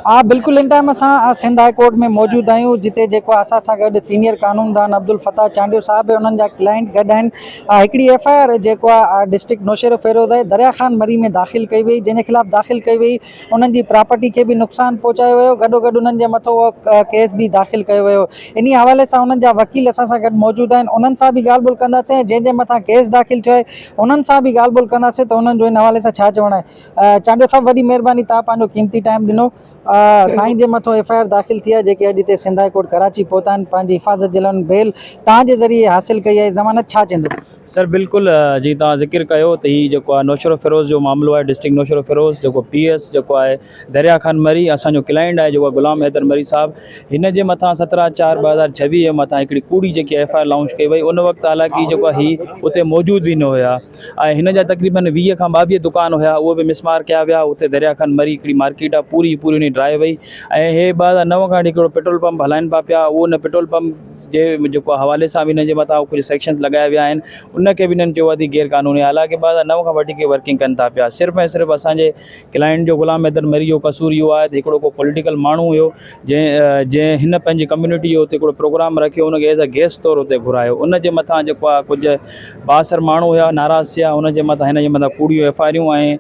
ها بلڪل ان ٽائيم اسان سنڌ هاء ڪورٽ ۾ موجود آهيون جتي جيڪو اسان سان گڏ سينيئر قانوندان عبدالفتاح چانڊيو صاحب ۽ انهن جا ڪلائنٽ گڏ آهن هڪڙي ايف I R جيڪو آهي ڊسٽرڪٽ نوشهروفيروز آهي دريا خان مري ۾ داخل ڪئي وئي جنهن جي خلاف داخل ڪئي وئي انهن جي پراپرٽي کي به نقصان پهچايو ويو گڏو گڏ انهن جي مٿو اهو ڪيس به داخل ڪيو ويو انهي حوالي سان انهن جا وڪيل اسان سان گڏ موجود آهن انهن سان به ڳالهه ٻولهه ڪنداسين ۽ جنهن جي مٿان ڪيس داخل ٿيو آهي انهن سان به ڳالهه ٻولهه ڪنداسين ته انهن جو ان حوالي سان ڇا چوڻ آهي چانڊيو صاحب وڏي مهرباني توهان پنهنجو قيمتي ٽائيم ڏنو سائين جي مٿو ايف I R داخل ٿي آهي جيڪي اڄ هتي سنڌ هاء ڪورٽ ڪراچي پهتا آهن پنهنجي حفاظت جي لاء انهن بيل توهان جي ذريعي حاصل ڪئي آهي ضمانت ڇا چوندو. سر بلڪل جي توهان ذڪر ڪيو ته هي جيڪو آهي نوشهروفيروز جو معاملو آهي ڊسٽرڪٽ نوشهروفيروز جيڪو پي ايس جيڪو آهي دريا خان مري اسان جو ڪلائنٽ آهي جيڪو غلام حيدر مري صاحب هن جي مٿان 17 4 2026 جي مٿان هڪڙي ڪوڙي جيڪي ايف I R launch ڪئي وئي ان وقت حالانڪه جيڪو آهي هي اتي موجود به نه هيا ۽ هن جا تقريبن 20 کان 22 دڪان هيا اهي به مسمار ڪيا ويا اتي دريا خان مري هڪڙي مارڪيٽ آهي پوري پوري انهي ڊرائي وئي ۽ هي 2009 کان وٺي هڪڙو پيٽرول پمپ هلائن پيا پيا اهو ان پيٽرول پمپ جي جيڪو حوالي سان به هنن جي مٿان ڪجهه سيڪشنز لڳايا ويا آهن ان کي به هنن چيو آهي ته غير قانوني حالانڪه 2009 کان وٺي ورڪنگ ڪن ٿا پيا صرف ۽ صرف اسان جي ڪلائنٽ جو غلام حيدر مري جو قصور اهو آهي ته هڪڙو ڪو پوليٽيڪل ماڻهو هيو جنهن جنهن هن پنهنجي ڪميونٽي جو اتي هڪڙو پروگرام رکيو ان کي ايز اي گيسٽ طور اتي گهرايو ان جي مٿان جيڪو آهي ڪجهه بااثر ماڻهو هيا ناراض ٿيا ان جي مٿان هن جي مٿان ڪوڙيون ايف I آريون ۽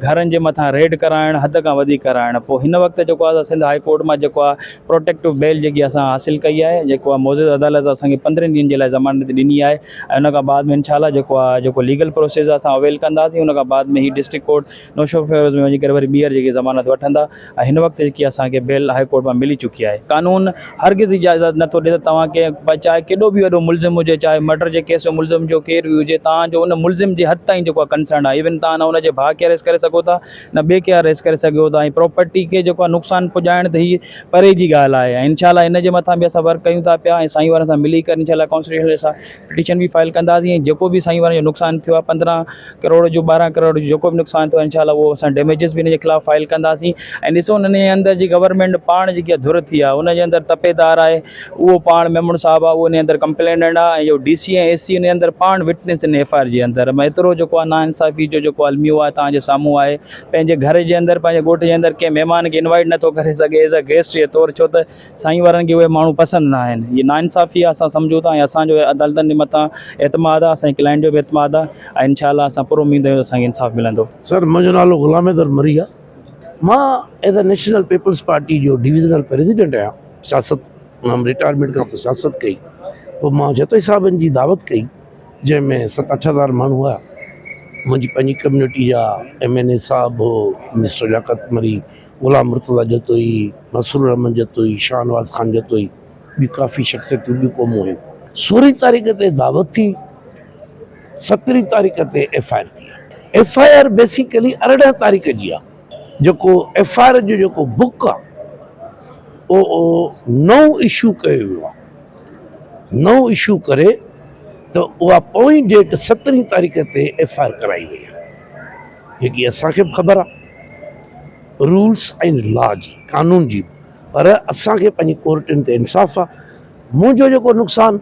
گهرن جي مٿان ريڊ ڪرائڻ حد کان وڌيڪ ڪرائڻ پوء هن وقت جيڪو آهي سنڌ هاء ڪورٽ مان جيڪو آهي پروٽيڪٽو بيل جيڪي اسان حاصل ڪئي آهي جيڪو آهي معزز عدالت اسان کي پندرهن ڏينهن جي لاء ضمانت ڏني آهي ۽ ان کان بعد ۾ انشاء الله جيڪو آهي جيڪو ليگل پروسيس آهي اسان اويل ڪنداسين ان کان بعد ۾ هي ڊسٽرڪٽ ڪورٽ نوشهروفيروز ۾ وڃي ڪري وري ٻيهر جيڪي ضمانت وٺندا ۽ هن وقت جيڪي اسان کي بيل هاء ڪورٽ مان ملي چڪي آهي قانون هرگز اجازت نٿو ڏي ته توهان ڪنهن چاهي ڪيڏو به وڏو ملزم هجي چاهي مرڊر جي ڪيس جو ملزم جو ڪير به هجي توهان جو ان ملزم جي حد تائين جيڪو آهي ڪنسرن آهي ايون توهان نه ان جي ڀاء کي اريسٽ ڪري سگهو ٿا نه ٻئي کي اريسٽ ڪري سگهو ٿا ۽ پراپرٽي کي جيڪو آهي نقصان پڄائڻ ته هي پري جي ڳالهه آهي ۽ انشاء الله ان جي مٿان به اسان ورڪ ڪيون ٿا پيا ۽ سائين وارن سان ملي ڪري انشاء الله ڪانسٽيٽيوشن سان پٽيشن به فائل ڪنداسين ۽ جيڪو به سائين وارن جو نقصان ٿيو آهي 15 ڪروڙ جو 12 ڪروڙ جو جيڪو به نقصان ٿيو آهي انشاء الله اهو اسان ڊيميجز به ان جي خلاف فائل ڪنداسين ۽ ڏسو ان جي اندر جي گورنمينٽ پاڻ جيڪي ڌر ٿي آهي ان جي اندر تپيدار آهي اهو پاڻ ميمڻ صاحب آهي اهو ان جي اندر ڪمپليننٽ آهي ۽ ڊي سي ۽ اي سي ان جي اندر پاڻ witness in F I R جي اندر ايترو جيڪو آهي ناانصافي جو جيڪو الميو آهي توهان جي سامهون آهي پنهنجي گهر جي اندر پنهنجي ڳوٺ جي اندر ڪنهن مهمان کي انوائيٽ نٿو ڪري سگهي ايز اي گيسٽ جي طور ڇو ته سائين وارن کي اهي ماڻهو پسند نه آهن هي ناانصافي آهي اسان سمجهون ٿا ۽ اسان جو عدالتن جي مٿان اعتماد آهي اسان جي ڪلائنٽ جو به اعتماد آهي ۽ انشاء الله اسان پر اميد آهيون اسان کي انصاف ملندو. سر منهنجو نالو غلام حيدر مري آهي مان as a national peoples party جو ڊويزنل پريزيڊنٽ آهيان سياست مان رٽائرمينٽ کان پوء سياست ڪئي پوء مان جتوئي صاحبن جي دعوت ڪئي جنهن ۾ ست اٺ هزار ماڻهو هئا منهنجي پنهنجي ڪميونٽي جا ايم اين اي صاحب هو مسٽر لياقت مري غلام مرتضيٰ جتوئي مسرور احمد جتوئي شاهنواز خان جتوئي ٻيون ڪافي شخصيتون ٻيون قومون هيون سورهين تاريخ تي دعوت ٿي سترهين تاريخ تي ايف I R ٿي ايف I R basically ارڙهن تاريخ جي آهي جيڪو ايف I R جو جيڪو بڪ آهي اهو نئون اشو ڪيو ويو آهي نئون اشو ڪري ته اها پوئين ڊيٽ سترهين تاريخ تي ايف I R ڪرائي وئي آهي جيڪي اسان کي به خبر آهي رولس ۽ لا جي قانون جي پر اسان کي پنهنجي ڪورٽن تي انصاف آهي منهنجو جيڪو نقصان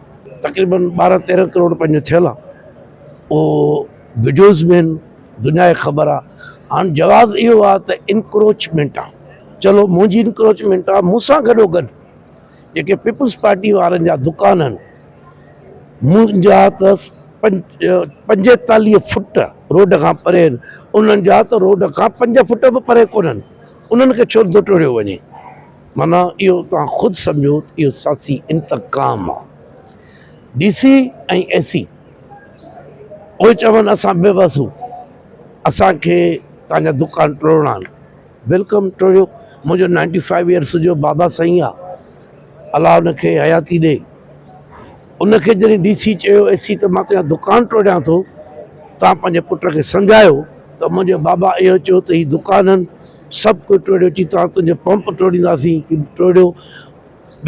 تقريبن ٻارهن تيرهن ڪروڙ پنهنجو ٿيل آهي اهو وڊيوز ۾ آهن دنيا کي خبر آهي هاڻ جواز اهو آهي ته انڪروچمينٽ آهي چلو منهنجي انڪروچمينٽ آهي مون سان گڏو گڏ جيڪي پيپلز پارٽي وارن جا دڪان آهن منهنجا ته 45 فٽ روڊ کان پري آهن انهن جا ته روڊ کان 5 فٽ به پري ڪونهن انهن کي ڇو نٿو ٽوڙيو وڃي معنيٰ اهو توهان خود سمجهو ته اهو سياسي انتقام آهي ڊي سي ۽ اي سي اهي چون اسان بي بس اسانکي توهان جا دڪان ٽوڙڻا آهن welcome ٽوڙيو منهنجو نائنٽي فائيو ايئرس جو بابا سائين آ الله ان کي حياتي ڏي ان کي جڏهن ڊي سي چيو اي سي ته مان تنهنجا دڪان ٽوڙيان ٿو تان پنهنجي پٽ کي سمجهايو ته منهنجي بابا اهو چيو ته هي دڪان آهن سڀ ڪجهه ٽوڙيو چي تان تنهنجو پمپ ٽوڙينداسين هي ٽوڙيو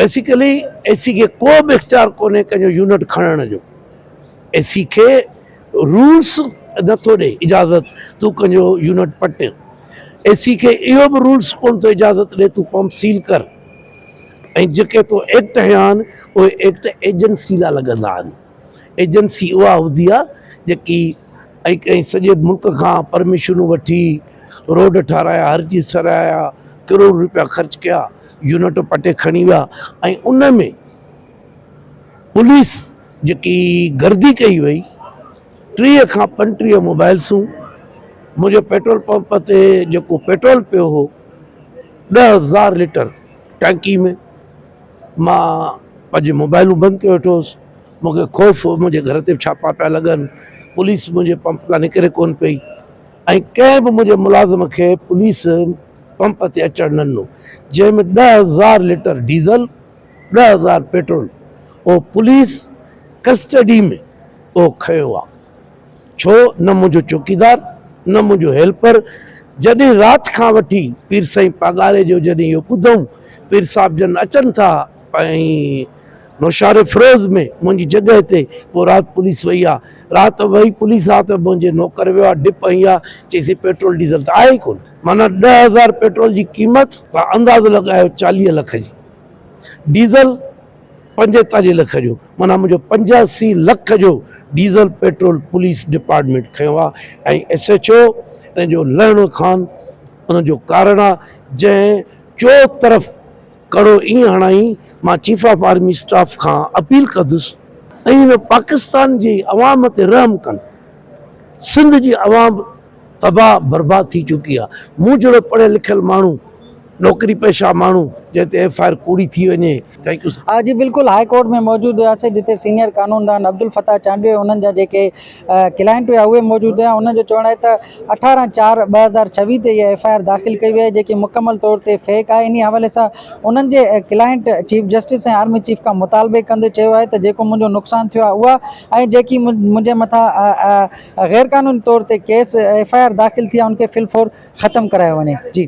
بيسيڪلي اي سي کي ڪو به اختيار ڪونهي ڪنهن جو يونٽ کڻڻ جو اي سي کي رولس نٿو ڏي اجازت تون ڪنهن جو يونٽ پٽ اي سي کي اهو به رولس ڪون ٿو اجازت ڏي تون پمپ سيل ڪر ۽ جيڪي تو ايڪٽ هنيا آهن اهي ايڪٽ ايجنسي لاء لڳندا آهن ايجنسي اها هوندي آهي جيڪي ۽ ڪنهن سڄي ملڪ کان پرميشنون وٺي روڊ ٺهرايا هر چيز ٺهرايا ڪروڙ روپيا خرچ ڪيا، يونٽ پٽي کڻي ويا ۽ ان ۾ پوليس جيڪي گردي ڪئي وئي 30 کان 35 موبائلسون منهنجي پيٽرول پمپ تي جيڪو پيٽرول پيو هو 10,000 ليٽر ٽانڪي ۾ مان پنهنجي موبائلون بند ڪيو ويٺو هوس. مون کي خوف هو منهنجي گهر تي به ڇاپا پيا لڳن، پوليس منهنجي پمپ تان نڪري ڪونه پئي ۽ ڪنهن به منهنجي ملازم کي پوليس پمپ تي اچڻ نه ڏنو، جنهن ۾ 10,000 ليٽر ڊيزل، 10,000 پيٽرول اهو پوليس ڪسٽڊي ۾ اهو کنيو آ. ڇو نه منهنجو چوڪيدار نه منهنجو هيلپر جڏهن رات کان وٺي پير سائين پاڳاري جو جڏهن اهو ٻڌئون پير صاحب جن اچن ٿا ۽ نوشهروفيروز ۾ منهنجي جڳهه تي پوء رات پوليس وئي آ رات وئي پوليس آ ته منهنجي نوڪر ويو آ ڊپ هنئي آ چئيسين پيٽرول ڊيزل ته آهي ئي ڪونه معنيٰ 10,000 پيٽرول جي قيمت تان اندازو لڳايو 40 لک جي ڊيزل 45 لک جو معنيٰ منهنجو 85 لک جو ڊيزل پيٽرول پوليس ڊپارٽمينٽ کنيو آ ۽ ايس ايڇ او ان جو لهڻو خان ان جو ڪارڻ آ جنهن چو طرف ڪڙو ائين هڻائين مان چيف آف آرمي اسٽاف کان اپيل ڪندس ۽ هن پاڪستان جي عوام تي رحم ڪن سنڌ جي عوام تباهه برباد ٿي چڪي آ مون جهڙو پڙهيل لکيل ماڻهو نوڪري پيشه ماڻهو جنهن تي ايف I R ڪوڙي ٿي وڃي thank you sir. جي بلڪل هاء ڪورٽ ۾ موجود هياسين جتي سينيئر قانوندان عبدالفتاح چانڊيو ۽ انهن جا جيڪي ڪلائنٽ هيا اهي موجود هيا انهن جو چوڻ آهي ته 18 4 2026 تي اها ايف I R داخل ڪئي وئي آهي جيڪي مڪمل طور تي فيڪ آهي انهي حوالي سان انهن جي client chief justice ۽ army chief کان مطالبي ڪندي چيو آهي ته جيڪو منهنجو نقصان ٿيو آهي اها ۽ جيڪي منهنجي مٿان غير قانوني طور تي ڪيس ايف I R داخل ٿي آهي ان کي في الفور ختم ڪرايو وڃي جي.